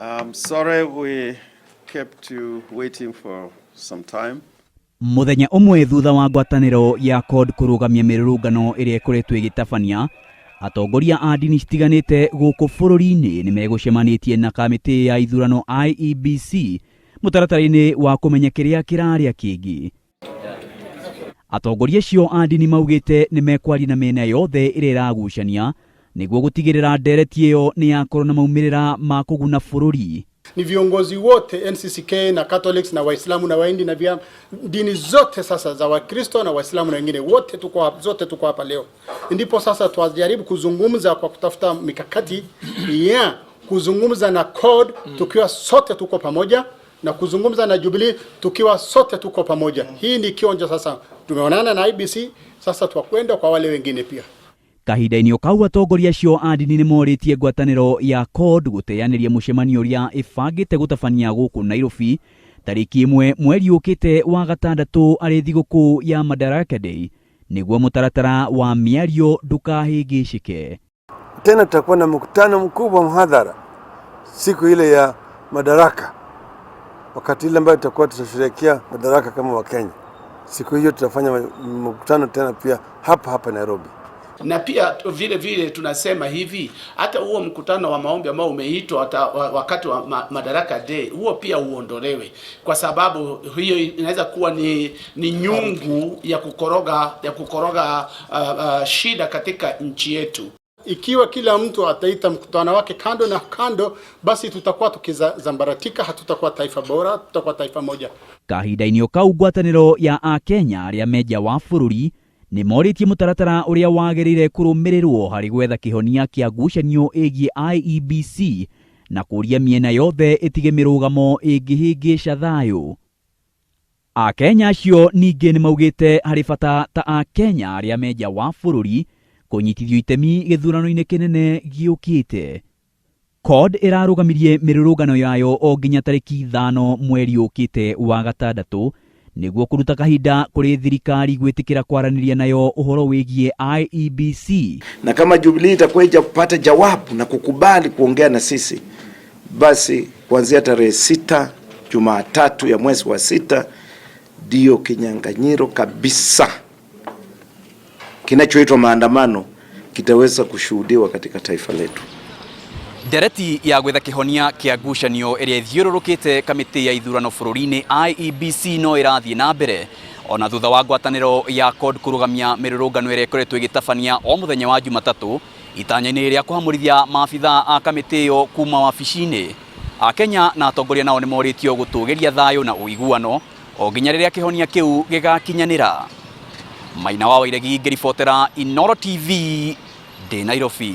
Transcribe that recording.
I'm sorry we kept you waiting for some time. Mũthenya ũmwe thutha wa ngwatanĩro ya CORD kũrũgamia mĩrũrũngano ĩrĩa ĩkoretwo ĩgĩtabania, atongoria a ndini citiganĩte gũkũ bũrũri-inĩ nĩ megũcemanĩtie na kamĩtĩ ya ithurano IEBC mũtaratara-inĩ wa kũmenya kĩrĩa kĩrarĩa kĩngĩ. Atongoria acio a ndini maugĩte nĩ mekwaria na mĩena yothe ĩrĩa ĩragucania nĩguo gũtigĩrĩra ndereti ĩyo nĩ yakorwo na maumĩrĩra ma kũguna bũrũri. Ni viongozi wote NCCK na Catholics na Waislamu na Wahindi na vya dini zote sasa za Wakristo na Waislamu na wengine wote tuko hapa, zote tuko hapa leo. Ndipo sasa twajaribu kuzungumza kwa kutafuta mikakati ya kuzungumza na CORD tukiwa sote tuko pamoja na kuzungumza na Jubilee tukiwa sote tuko pamoja. Hii ni kionjo sasa, tumeonana na IEBC, sasa twakwenda kwa wale wengine pia. Kahinda-inĩ o kau atongoria acio a ndini nĩ morĩtie ngwatanĩro ya CORD gũteanĩria mũcemanio ũrĩa ĩbangĩte gũtabania gũkũ Nairobi tarĩki 1 mweri ũkĩte wa gatandatũ arĩ thigũkũ ya Madaraka Day nĩguo mũtaratara wa mĩario ndũkahĩngĩcĩke. Tena tutakuwa na mkutano mkubwa mhadhara siku ile ya Madaraka, wakati ile ambayo tutakuwa tutasherehekea Madaraka kama Wakenya. Siku hiyo tutafanya mkutano tena pia hapa hapa Nairobi. Na pia vile vile tunasema hivi, hata huo mkutano wa maombi ambao umeitwa wakati wa Madaraka Day huo pia uondolewe, kwa sababu hiyo inaweza kuwa ni nyungu ya kukoroga shida katika nchi yetu. Ikiwa kila mtu ataita mkutano wake kando na kando, basi tutakuwa tukizambaratika, hatutakuwa taifa bora, tutakuwa taifa moja. Kahinda-inĩ o kau ngwatanĩro ya Akenya arĩa me nja wa bũrũri nĩ morĩtie mũtaratara ũrĩa wagĩrĩire kũrũmĩrĩrwo harĩ gwetha kĩhonia kĩa ngucanio ĩgiĩ IEBC na kũria mĩena yothe ĩtige mĩrũgamo ĩngĩhĩngĩca thayũ. Akenya acio ningĩ nĩ maugĩte harĩ bata ta Akenya arĩa me nja wa bũrũri kũnyitithio itemi gĩthurano-inĩ kĩnene gĩũkĩte. CORD ĩrarũgamirie mĩrũrũngano yayo o nginya tarĩki 5 mweri ũkĩte wa gatandatũ nĩguo kũruta kahinda kũrĩ thirikari gwĩtĩkĩra kwaranĩria nayo ũhoro wĩgiĩ IEBC. Na kama Jubilee itakuwa haijapata jawabu na kukubali kuongea na sisi, basi kuanzia tarehe 6 Jumatatu ya mwezi wa 6 ndio kinyang'anyiro kabisa kinachoitwa maandamano kitaweza kushuhudiwa katika taifa letu. Ndereti ya gwetha kĩhonia kĩa ngucanio ĩrĩa ĩthiũrũrũkĩte kamĩtĩ ya ithurano bũrũri-inĩ IEBC no ĩrathiĩ na mbere ona thutha wa ngwatanĩro ya CORD kũrũgamia mĩrũrũngano ĩrĩa ĩkoretwo ĩgĩtabania o mũthenya wa Jumatatũ itanya-inĩ rĩa kũhamũrithia maabitha a kamĩtĩ ĩyo kuma wabici-inĩ. Akenya na atongoria nao nĩ morĩtio gũtũgĩria thayũ na ũiguano o nginya rĩrĩa kĩhonia kĩu gĩgakinyanĩra. Maina wa Wairegi ngĩribotera Inooro TV ndĩ Nairobi.